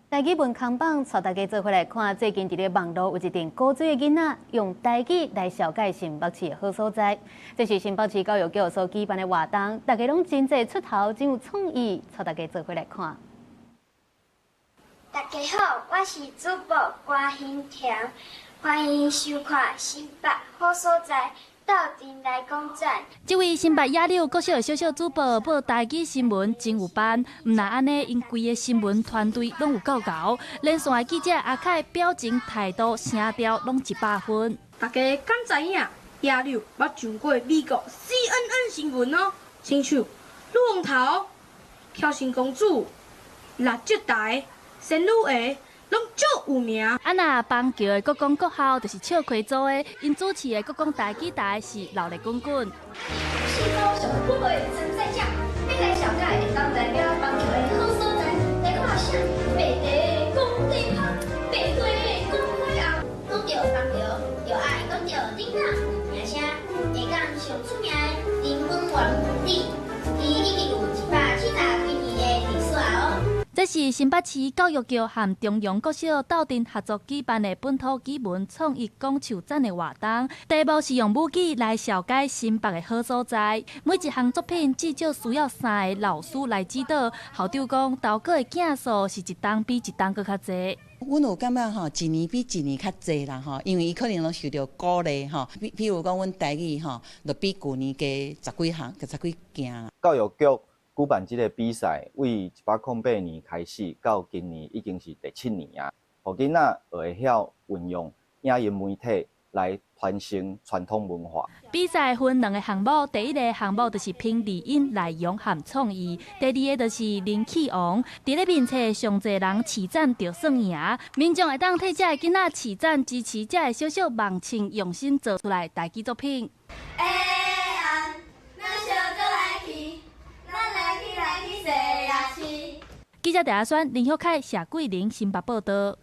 台語文康榜，帶大家做伙來看，最近佇咧網路有一陣古錐的囡仔，用台語來紹介新北市的好所在。這是新北市教育局所舉辦的活動，大家攏真濟出頭，真有創意，帶大家做伙來看。大家好，我是主播郭欣恬，歡迎收看新北好所在。鬥陣來講讚。這位新北野柳國小的小小主播報台語新聞真有範，毋但按呢，𪜶規个新聞團隊攏有夠𠢕。連線的記者阿凱表情態度聲調攏100分。大家敢知影？野柳捌上過美國 CNN 新聞哦，親像女王頭、喬幸公主、蠟燭台、仙女鞋，攏足有名。啊，若邦橋的國光國校就是笑開組的，𪜶主持的國光台語台是熱鬧滾滾。四周上寶的參賽者，欲來紹介會當代表邦橋的好所在，來看啥？白茶講地香，白花講花紅，講著邦橋，就愛講著囡仔有名聲，下港上出名的林文源母子，伊已經有170幾年的歷史啊！這是新北市教育局和中陽國小鬥陣合作舉辦的本土語文創意講樹展的活動，題目是用母語來紹介新北的好所在。每一項作品至少需要三个老師來指導。校長講，投稿的件數是一冬比一冬閣較濟。阮有感覺吼，一年比一年較濟啦吼，因為伊可能攏受著鼓勵吼。比如講，阮台語吼，就比舊年加十幾項，十幾件啦。教育局舉辦這个比賽，對108年開始到今年已經是第七年啊。予囡仔學會曉運用影音媒體來傳承傳統文化。比賽分兩个項目，第一个項目就是評擬音內容和創意，第二个就是人氣王。佇咧面冊上濟人揤讚就算贏，民眾會當替這个囡仔揤讚，支持這个小小網親用心做出來台語作品。欸啊，咱小做來去，咱來去來去西亞市。記者鄭阿宣、林旭凱、謝桂玲新北報導。